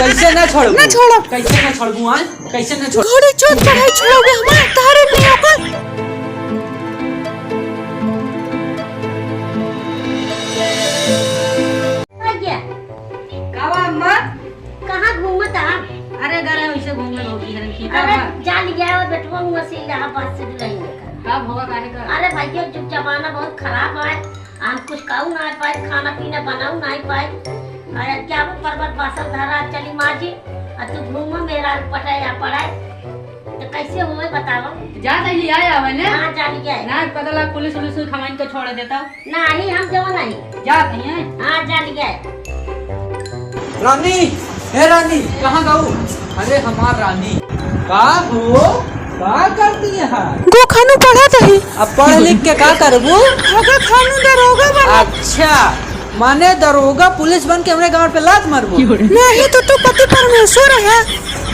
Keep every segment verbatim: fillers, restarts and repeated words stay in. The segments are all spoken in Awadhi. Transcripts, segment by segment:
कैसे ना छोड़बू? ना छोड़ब। कैसे ना छोड़बू, आय? कैसे ना छोड़? घोड़ी चोट पर है, छोड़ोगे हमार, तारे नहीं होगा। भैया। का बा अम्मा? कहाँ घूमत आ? अरे, गए वैसे घूमे होगी हरन की, का अरे, बा? जा लिया वो बेटवा हुआ से इलाहाबाद से दुल्हन लेकर। का भवा काहे का? अरे भैया, जुग जमाना बहुत खराब है। हम कुछ खाऊ ना पाए, खाना पीना बनाऊ ना पाए। अरे, क्या वो पर्वत बासल धरा चली माँ जी, आ तू घूमो मेरा पटाया पड़ाए। तो कैसे हुए बताओ? जा तैली आया हुआ ने? हाँ, जा लिया है। ना पता लगा पुलिस उलिस खमाइन के छोड़ देता। नहीं, हम जवन नहीं। जात नहीं है। हाँ, जा लिया है। रानी, हे रानी, कहाँ गऊ? अरे हमार रानी, का हो, का करती है? गो खानू पढ़त ही। अब पढ़ लिख के का करबू? अगर खानू दरोगा बना। अच्छा, माने दरोगा पुलिस बन के हमरे गांव पे लात मारबू? नहीं तो तू पति परमेश्वर है।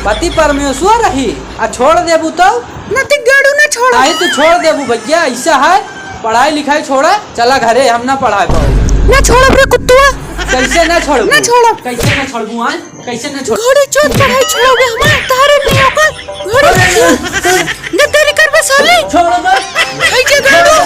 पति परमेश्वर रही, आ छोड़ देबू तो? ना ती गाड़ू ना छोड़। नहीं, तू छोड़ देबू भैया, ऐसा है, पढ़ाई लिखाई छोड़ा, चला घरे, हम ना पढ़ाए पाओ। ना छोड़ब रे कुत्तुआ। कैसे ना छोड़बू? ना छोड़ब। कैसे ना छोड़बू, आय? कैसे ना छोड़? घोड़ी चोट पर है, छोड़ोगे हमार, तारे नहीं होगा। घोड़ी अरे! चोट। गद्दारी कर बे साले। छोड़ दो। है जे गाड़ू,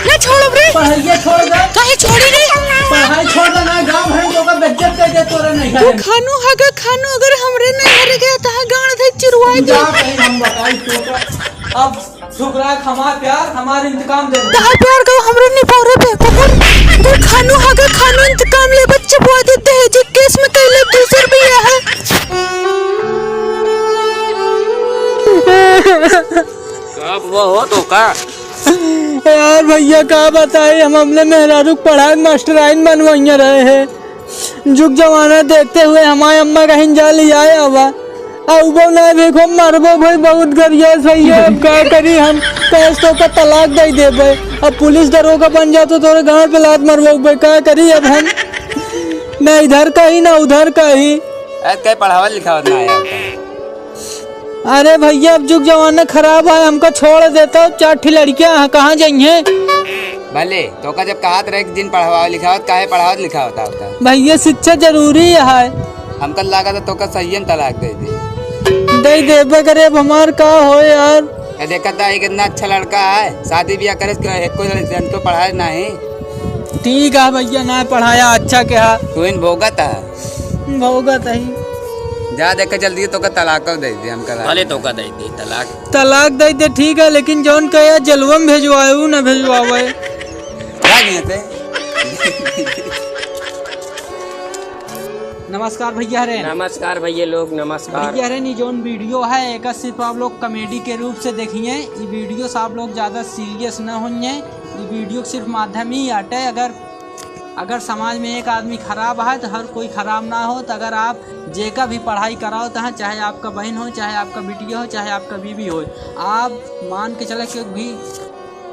ना छोड़ब रे। पढ़ाई छोड़ दो। काहे छोड़ी रे? पढ़ाई छोड़ दो ना, गांव भर में तोका बेइज्जत कर दे तोरे नहीं तू है। खानू हगा खानू अगर हमरे नहीं हर गया, तहाँ गाड़ धई चिरवाई दे। जा भाई, हम बताई तोका। अब ठुकरा के हमार प्यार, हमार इंतकाम दे। तहार प्यार का हमरे निपोरे पे कुकुर, तू खानू हगा खानू इंतकाम ले बच्चे बुआ देते हैं, जे केस में कैले दूसर भी है। का बुआ हो तो का? यार भैया का बताई, हम अपने मेहरारू के पढ़ाई मास्टराइन बनवाइया रहे हैं। जुग जमाना देखते हुए हमारे अम्मा कहीं जा लियाए आवा। आ उबो ना देखो, मरबो भाई, बहुत गरियास भैया, अब का करी हम, कहेस तो का तलाक दे देबे। अब पुलिस दरोगा बन जातो तोरे गांव पे लात मरबो भाई, का करी अब हम, ना इधर का ही ना उधर का ही। आज कहीं पढ़ावत लिखावत ना आया। अरे भैया, अब जुग जमाना खराब है, हमका छोड़ देता, चार ठी लड़कियां हैं, कहाँ जाइए? भले, तोका जब कहत रहे कि जिन पढ़ावत लिखावत, काहे पढ़ावत लिखावत आवता? भैया, शिक्षा जरूरी है। हमका लागत है तोका सहियन तलाक दे दे। दे देबे करे, अब हमार का हो यार? ए, देखत है, एक इतना अच्छा लड़का है, शादी ब्याह करे, एको जन को पढ़ाए नहीं। ठीक है भैया, ना पढ़ाया, अच्छा क्या? तू इन भोगत है। भोगत है। जा देख के जल्दी तोका तलाक दे दे, हमका लाग भले तोका दे दे तलाक। तलाक दे दे, ठीक है, लेकिन जौन कहे जलवा में भेजवाए, ऊ ना भेजवावे। भाग यहाँ से। नमस्कार भैया रे। नमस्कार भैया लोग, नमस्कार। भैया रे, नी जौन वीडियो है, एका सिर्फ आप लोग कॉमेडी के रूप से देखिए। ई वीडियो से आप लोग ज्यादा सीरियस ना होइए। ई वीडियो के सिर्फ माध्यम ही आटे। अगर, अगर समाज में एक आदमी खराब है तो हर कोई खराब ना हो। तो अगर आप जेका भी पढ़ाई कराओ तो, चाहे आपका बहन हो, चाहे आपका बिटिया हो, चाहे आपका बीवी हो, आप मान के चले, क्यों भी,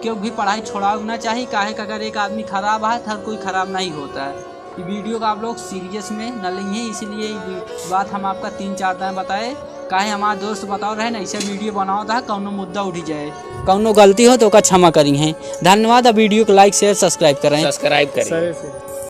क्यों भी पढ़ाई छोड़ाओ ना चाहिए। काहे कि अगर एक आदमी खराब है तो हर कोई खराब नहीं होता है। ये वीडियो का आप लोग सीरियस में न लेइए, इसीलिए ये बात हम आपका तीन चार दाएं बताए। काहे हमार दोस्त बताओ रहे ना, ऐसे वीडियो बनाओ था, कौनो मुद्दा उठी जाए। कौनो गलती हो तो ओका क्षमा करी हैं। धन्यवाद। अब वीडियो को लाइक, शेयर, सब्सक्राइब करें। सब्सक्राइब करें। सर, सर।